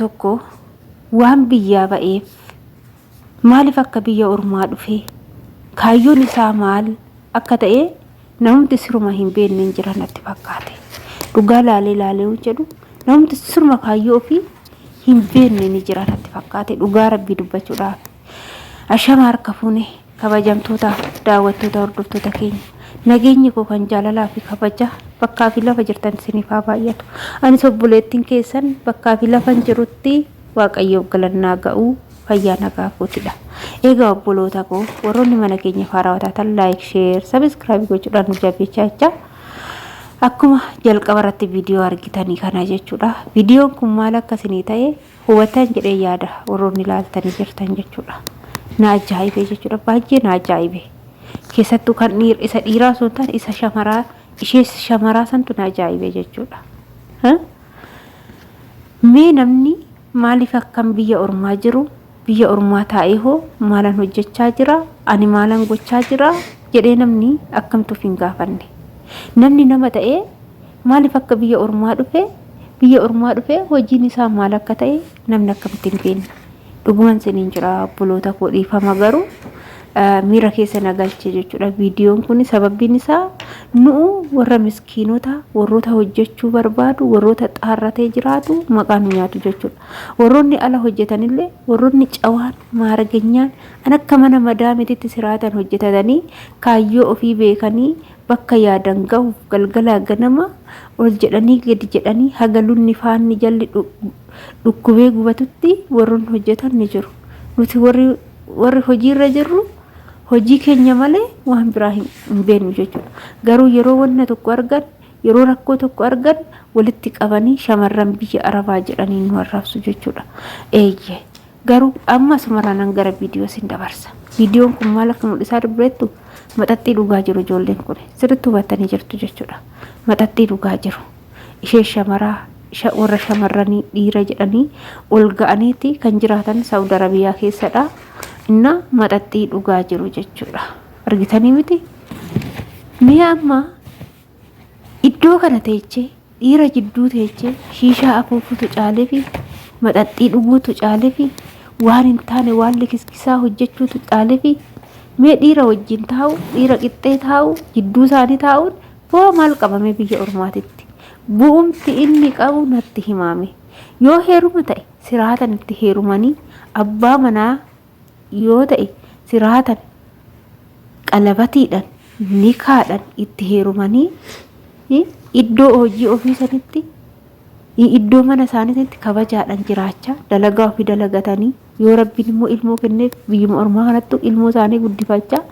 tokko waan biyyaa ba'eef maaliif akka biyya ormaa dhufe kaayyoon isaa maal akka ta'e namumti siruma hin beekne hin jira natti fakkaate. Dhugaa laalee laalee yoo jedhu namumti siruma kaayyoo ofii hin beekne ni jira natti fakkaate dhugaa rabbii dubbachuudhaaf. Ashama harka fuune kabajamtoota daawwattoota hordoftoota keenya nageenyi koo kan jaalalaa fi kabaja bakkaa fi lafa jirtan isiniif haa baay'atu. Anis obboleettiin keessan bakkaa fi lafan jirutti Waaqayyoof galannaa ga'uu fayyaa nagaa kootidha. Egaa obboloota koo warroonni mana keenya haarawaa taatan like, share, subscribe gochuudhaan nu jabeechaa jecha akkuma jalqaba irratti viidiyoo argitanii kana jechuudha. Viidiyoon kun maal akka isinii ta'e hubattan jedhee yaada warroonni ilaaltanii jirtan jechuudha. Na ajaa'ibe jechuudha. Baay'ee na ajaa'ibe. Keessattuu kan isa dhiiraa osoo hin taane isa shamaraa ishee shamaraa santu na ajaa'ibe jechuudha. Mee namni maaliif akkan biyya ormaa jiru biyya ormaa taa'ee hoo maalan hojjechaa jira ani maalan gochaa jira jedhee namni akkamtu of hin gaafanne. Namni nama ta'ee maaliif akka biyya ormaa dhufe biyya ormaa dhufe hojiin isaa maal akka ta'e namni akkamitti hin beekne. Dhuguman isiniin jira obboloota koo dhiifama garuu miira keessa na galche jechuudha. Viidiyoon kun sababbiin isaa nu'u warra miskiinota warroota hojjechuu barbaadu warroota xaarratee jiraatu maqaa nu nyaatu jechuudha. Warroonni ala hojjetanillee warroonni cawaan maaraganyaan an akka mana madaamititti siraatan hojjetatanii kaayyoo ofii beekanii bakka yaadan gahuuf galgalaa ganama ol jedhanii gadi jedhanii haga lunni faanni jalli dhukkubee gubatutti warroonni hojjetan ni jiru. Nuti warri warri hojiirra jirru hojii keenya malee waan biraa hin beeknu jechuudha. Garuu yeroo wanna tokko argan yeroo rakkoo tokko argan walitti qabanii shamarran biyya Arabaa jedhanii nu arrabsu jechuudha. Eeyyee. Garuu amma asumarraa nan gara viidiyoo isin dabarsa. Viidiyoon kun maal akka mul'isaa dubbeettu maxaxxii dhugaa jiru ijoolleen kun sirriitti hubattanii jirtu jechuudha. Maxaxxii dhugaa jiru. Ishee shamaraa warra shamarranii dhiira jedhanii ol ga'aniiti kan jiraatan Saawud Arabiyaa keessadha. Inna maxaxxii dhugaa jiru jechuudha. Argitanii miti? Mee amma Iddoo kana teechee dhiira jidduu teechee shiishaa afuufutu caalefi maxaxxii dhuguutu caalefi waan hin taane waan likiskisaa hojjechuutu caalefi mee dhiira wajjin taa'u dhiira qixxee taa'u jidduu isaanii taa'uun bu'aa maal qabame biyya ormaatitti bu'umti inni qabu natti himaame yoo heeruma ta'e siraatan itti heerumanii abbaa manaa yoo ta'e siraatan qalabatiidhan nikaadhan itti heerumanii iddoo hojii ofii sanitti iddoo mana isaanii sanitti kabajaadhan jiraachaa dalagaa ofii dalagatanii yoo rabbiin immoo ilmoo kenneef biyyuma ormaa kanattu ilmoo isaanii guddifachaa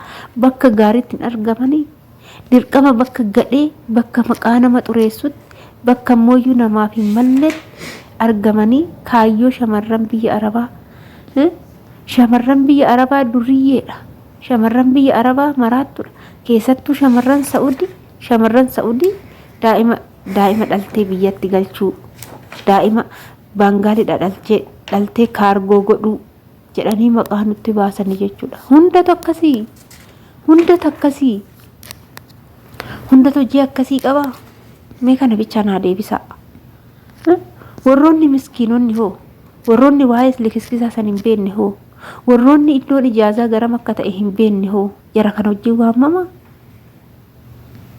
bakka gaariitti hin argamanii dirqama bakka gadhee bakka maqaa nama xureessutti bakka mooyyuu namaaf hin malletti argamanii kaayyoo shamarran biyya arabaa Shamarran biyya Arabaa duriyyeedha. Shamarran biyya Arabaa maraattudha. Keessattuu shamarran Sa'udi, shamarran Sa'udii daa'ima daa'ima dhaltee biyyatti galchuu, daa'ima Baangaalidha dhalchee dhaltee kaargoo godhuu jedhanii maqaa nutti baasanii jechuudha. Hundatu akkasii. Hundatu akkasii. Hundatu hojii akkasii qabaa? Mee kana bichaa naa deebisaa. Warroonni miskiinonni hoo? Warroonni waa'ee likiskisaa san hin beekne hoo? Warroonni iddoon ijaazaa garam akka ta'e hin beekne hoo? Jara kana wajjin waamama?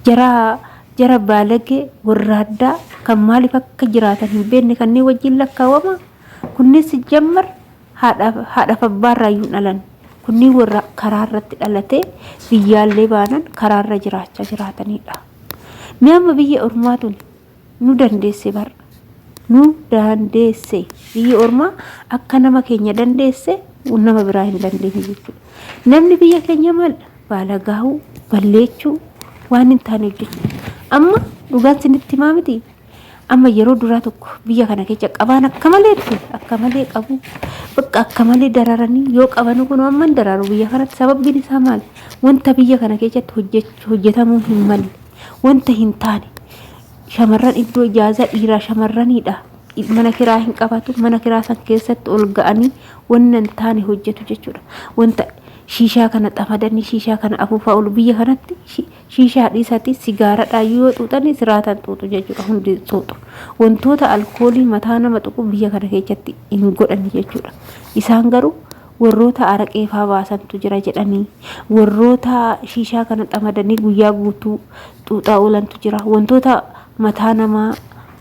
Jara jara baalagee warraaddaa kan maaliif akka jiraatan hin beekne kanneen wajjin lakkaawama? Kunneen sijjammar haadhaaf abbaarraa iyyuu hin dhalan. Kunniin warra karaa irratti dhalatee biyyaallee baanan karaarra jiraachaa jiraatanidha. Mee amma biyya ormaa tuni nu dandeesse bar nu daandeesse biyyi ormaa akka nama keenya dandeesse nama biraa hin dandeenye jechuudha. Namni biyya keenya maal baalagaahuu balleechuu waan hin taane hojjechuu. Amma dhugaan sinitti himaa miti. Amma yeroo duraa tokko biyya kana keessa qabaan akka malee ture akka malee qabu bakka akka malee dararanii yoo qabanu kun amma hin dararu biyya kanatti sababbiin isaa maali? Wanta biyya kana keessatti hojjetamuu hin malle wanta hin taane shamarran iddoo ijaazaa dhiiraa shamarraniidha. Mana kiraa hin qabatu mana kiraa san keessatti ol ga'anii wanna hin taane hojjetu jechuudha. Wanta Shiishaa kana xamadanii shiishaa kana afuufaa oolu. Biyya kanatti shiishaa dhiisati sigaaradhaa yoo xuuxanii siraataan xuuxu jechuudha. Hundi xuuxu. Wantoota alkoolii mataa nama tuqu biyya kana keessatti hin godhani jechuudha. Isaan garuu warroota araqee faa baasantu jira jedhanii warroota shiishaa kana xamadanii guyyaa guutuu xuuxaa oolantu jira. Wantoota mataa namaa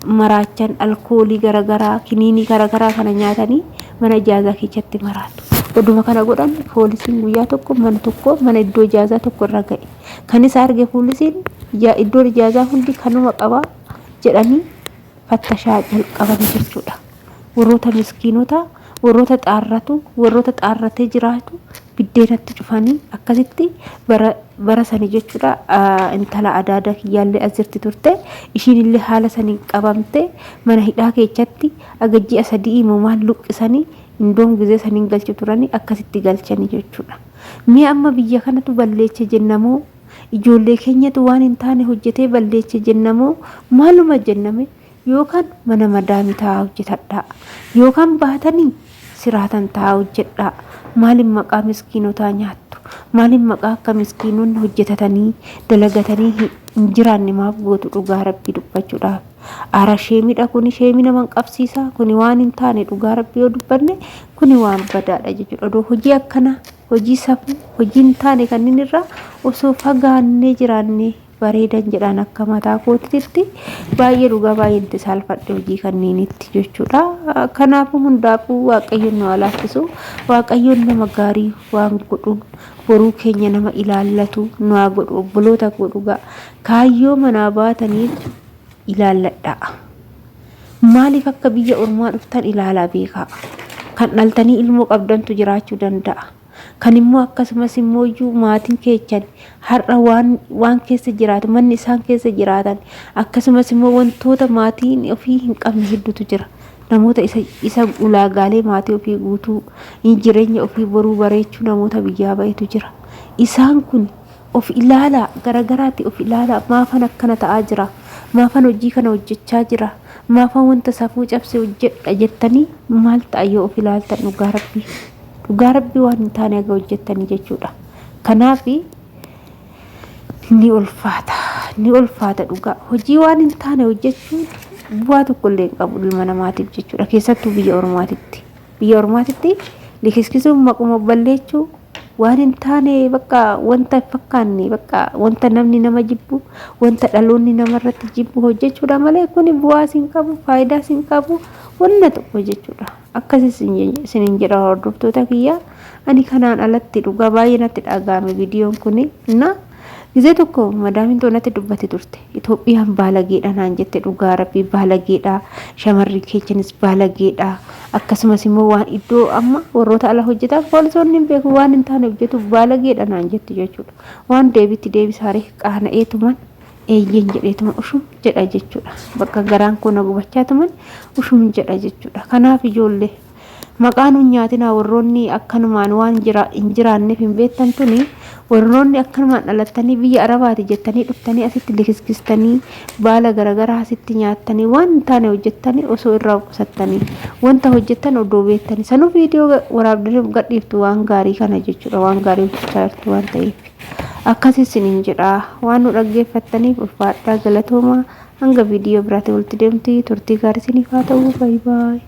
maraachan alkoolii garagaraa kiniinii garagaraa kana nyaatanii mana ijaazaa keessatti maraatu. Oduma kana godhan poolisiin guyyaa tokko mana tokko mana iddoo ijaazaa tokko irra ga'e. Kan isa arge poolisiin iddoon ijaazaa hundi kanuma qaba jedhanii fattashaa jalqaban jechuudha. Warroota miskiinota, warroota xaarratu, warroota xaarratee jiraatu biddeenatti cufanii akkasitti bara bara sani jechuudha. Intala adaada kiyyaallee as jirti turte. Ishiin illee haala saniin qabamte mana hidhaa keessatti aga ji'a sadii maal luqqisanii indoom gizee saniin galchu turanii akkasitti galchanii jechuudha. Mi'a amma biyya kanatu balleeche jennamoo ijoollee keenyatu waan hin taane hojjetee balleeche jennamoo maaluma jenname yookaan mana madaamii taa'aa hojjetadhaa yookaan baatanii siraatan taa'aa hojjedhaa. Maaliin maqaa miskiinotaa nyaattu? Maaliin maqaa akka miskiinonni hojjetatanii dalagatanii hin jiraanne maaf gootu dhugaa rabbii dubbachuudhaaf? Ara sheemidha kuni, sheemii nama hin qabsiisa kuni, waan hin taane dhugaa rabbii yoo dubbanne kuni waan badaadha jechuudha. Odoo hojii akkanaa, hojii safuu, hojii hin taane kanneen irraa osoo fagaannee jiraannee bareedan jedhaan akka mataa kootitti baay'ee dhugaa baay'een itti saalfadhe hojii kanneenitti jechuudha. Kanaafuu hundaafuu Waaqayyoon nu haa laaffisu. Waaqayyoon nama gaarii waan godhu boruu keenya nama ilaallatu nu haa godhu obboloota koo dhugaa. Kaayyoo manaa baataniif ilaalladhaa. Maaliif akka biyya ormaa dhuftan ilaalaa beekaa. Kan dhaltanii ilmoo qabdantu jiraachuu danda'a. Kan immoo akkasumas immoo iyyuu maatiin keechan har'a waan waan keessa jiraatu manni isaan keessa jiraatan akkasumas immoo wantoota maatiin ofii hin qabne hedduutu jira. Namoota isa isa ulaagaalee maatii ofii guutuu jireenya ofii boruu bareechuu namoota biyyaa ba'etu jira. Isaan kun of ilaalaa garagaraatti of ilaalaa maafan akkana ta'aa jira maafan hojii kana hojjechaa jira maafan wanta safuu cabse hojjedha jettanii maal ta'a yoo of ilaaltan dhugaa rabbii. Dhugaa rabbii waan hin taane haga hojjettanii jechuudha. Kanaaf ni ulfaata. Ni ulfaata dhugaa. Hojii waan hin taane hojjechuun bu'aa tokko illee hin qabu ilma namaatiif jechuudha. Keessattuu biyya ormaatitti. Biyya ormaatitti likiskisuun maquma balleechuu waan hin taane bakka wanta hin fakkaanne bakka wanta namni nama jibbu wanta dhaloonni namarratti jibbu hojjechuudha malee kuni bu'aas hin qabu faayidaas hin qabu wanna tokko jechuudha. Akkas isinin jedha hordoftoota kiyya. Ani kanaan alatti dhugaa baay'ee natti dhaga'ame viidiyoon kuni. Na gizee tokko madaamin too natti dubbate turte. Itoophiyaan baalageedha naan jette dhugaa rabbii baalageedha. Shamarri keechanis baalageedha. Akkasumas immoo waan iddoo amma warroota ala hojjetan poolisoonni hin beeku waan hin taane hojjetu baalageedha naan jette jechuudha. Waan deebitti deebisaaree qaana'eetuman eeyyeen jedheetuma ushum jedha jechuudha. Bakka garaan koo na gubachaa tuman ushum jedha jechuudha. Kanaaf ijoollee maqaa nun nyaatinaa warroonni akkanumaan waan jira hin jiraanneef hin beektan tuni warroonni akkanumaan dhalattanii biyya arabaati jettanii dhuftanii asitti likiskistanii baala garagaraa asitti nyaattanii waan hin taane hojjettanii osoo irraa qusattanii wanta hojjettan odoo beektanii sanuu viidiyoo waraabdanii gadhiiftu waan gaarii kana jechuudha waan gaarii hojjechaa jirtu waan ta'eef. Akkas isiniin jedha. Waan nu dhaggeeffattaniif ulfaadhaa galatoomaa. Hanga viidiyoo biraatti walitti deemti turtii gaarii isiniif haa ta'u. Baay baay.